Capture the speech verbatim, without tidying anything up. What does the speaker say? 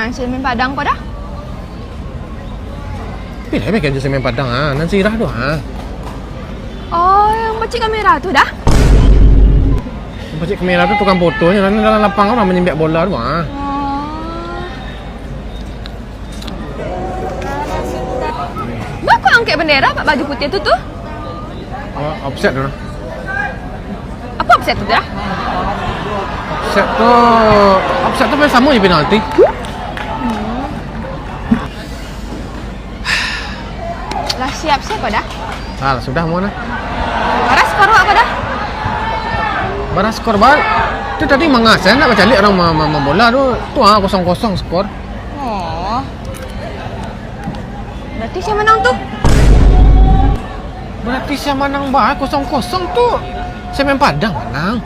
Semen Padang ko Da? Pilih meh kan semen Padang, ha. Nan sirah tu, ha. Oh, yang pacik kamera tu Da? Yang pacik kamera tu tukang fotonyo, nan dalam lapang urang manyambiak bola tu, ha. Oh. Baa kok angkek bendera, Pak, baju putiah tu, tu? Oh, offside tu nah. Apo offside tu, Da? Offside tu, offside tu samo jo penalti. Lah siap-siap ko Da? Alah, sudah mau nah. Bara skor awak ko Da? Bara skor, Bal? Tu tadi manga sajo, ndak bacaliak urang ma-, ma-, main bola tu. Tu ah, kosong kosong skor. Oh. Berarti sia manang tu? Berarti sia manang, Bal, kosong kosong tu. Semen Padang manang.